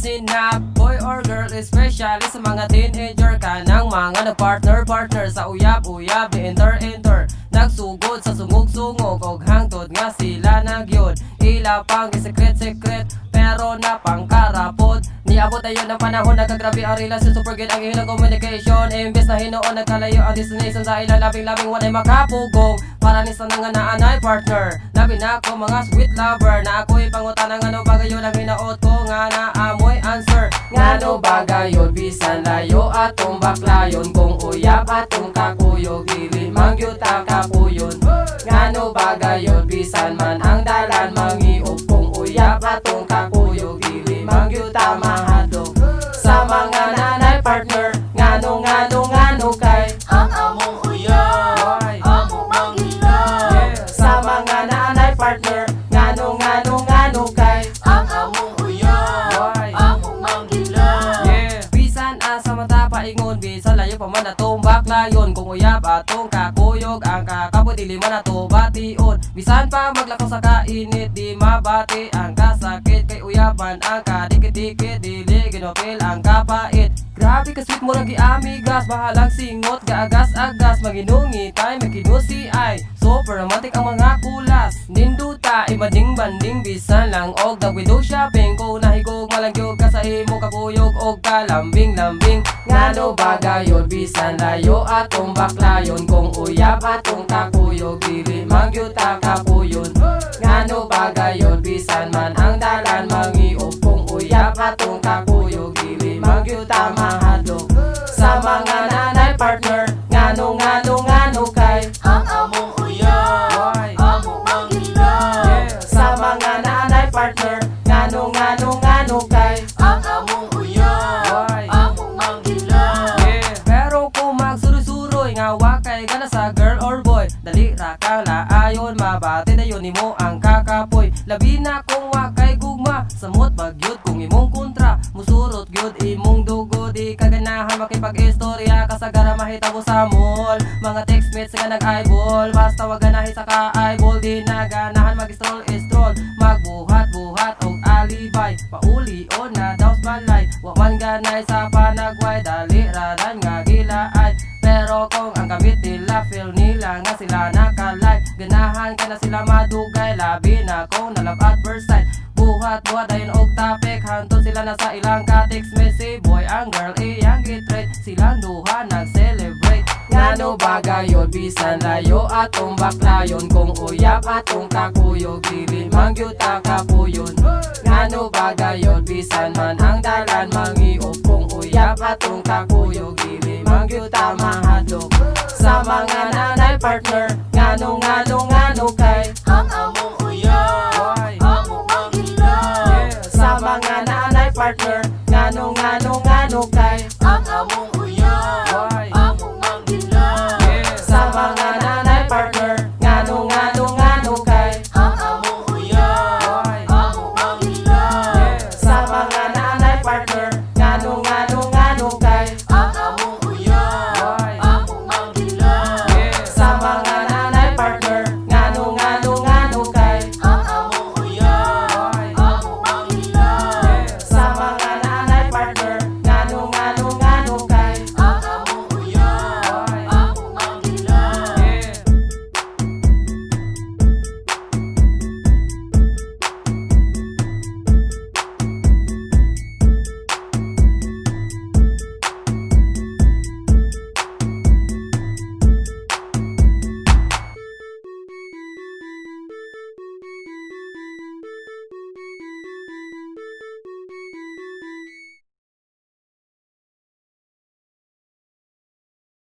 Listen up, boy or girl, especially sa mga teenager ka ng mga nagpartner partner sa uyab-uyab ni enter enter. Nagsugod sa sungog-sungog og hangtod nga sila nagyod. Ila pang secret secret pero napangkarapod. Niabot ayon ang panahon, nagkagrabe ang relasyon, super good ang ilang communication. Imbes na hinuon nagkalayo ang destination sa ilang labing-labing, walay makapugong. Para ni sa nga naanay partner. Labi na ako mga sweet lover na ako'y pangutana ngano ba gayon ang hinaot ko nga naamoy answer. Ngano ba gayon bisan layo atong baklayon, kung uyab atong kakuyog, dili man gyud ta kapuyon? Ngano ba gayon bisan man ang dalan mangiog, kung uyab atong kakuyog, dili man gyud ta mahadlok? Sa mga nanay partner, ngano ngano ngano kay Ang among uyab, Why? Among manghilab. Yeah. Sa mga naanay partner, ngano ngano ngano kay Ang among uyab, Why? Among manghilab. Yeah. Bisan asa man ta paingon, bisan layo pa man atong baklayon, kung uyab atong kakuyog, ang kakapoy dili man ato bation. Bisan pa maglakaw sa kainit, di mabati ang kasakit, kay uyaban ang kadikit-dikit, dili ginopil ang kapait. Grabe ka sweet mo lagi amigas, bahalag singot, gaagas-agas, maginungi tay, makinusi ay. Super romantic ang mga kulas. Ninduta, ibanding-banding, bisan lang og nag-window shopping. Kung nahigog, malangyog ka sa imo kakuyog og kalambing-lambing. Ngano ba gayon, bisan layo atong baklayon, kung uyab atong kakuyog, dili man gyud ta kapuyon? Ngano ba gayon, bisan man ang dalan mangiog, kung uyab atong kakuyog, dili man gyud ta mahadlok? Sa mga nanay partner, ngano ngano ngano kay Ang among uyab, Why? Among manghilab. Yeah. Sa mga naanay partner, ngano ngano ngano kay Ang among uyab, Why? Among manghilab. Yeah. Pero kung magsuroy-suroy nga wa kay gana sa girl or boy, dali ra ka laayon, mabati dayon nimo ang kakapoy. Labi na kung wa kay gugma, samot bagyod kung imong kontra, musurot gyud imong dugo, di ka ganahan makipag-istorya, kasagara mahitabo sa mall. Mga textmates nga nag-eyeball, basta wa ganahi sa ka-eyeball, di na ganahan mag-stroll-stroll, magbuhat-buhat og alibay, pauli o na daw sa balay, wa man ganay sa panagway, dali raran nga gilaay. Pero kung ang gamit nila, feel nila nga sila naka-live, ganahan ka na sila madugay, labi na kung na-love at first sight. Buhat-buhat dayon og topic, hantod sila na sa ilang ka-text message. Boy ang girl iyang gitreat, silang duha nag-celebrate. Ngano ba gayon bisan layo atong baklayon, kung uyab atong kakuyog, dili man gyud ta kapuyon? Ngano ba gayon bisan man ang dalan mangiog, kung uyab atong kakuyog, dili man gyud ta mahadlok? Sa mga nanay partner, ngano ngano ngano kay Ang among uyab, Why? Among manghilab. Yeah. Sa mga naanay partner, ngano ngano ngano kay Ang among uyab,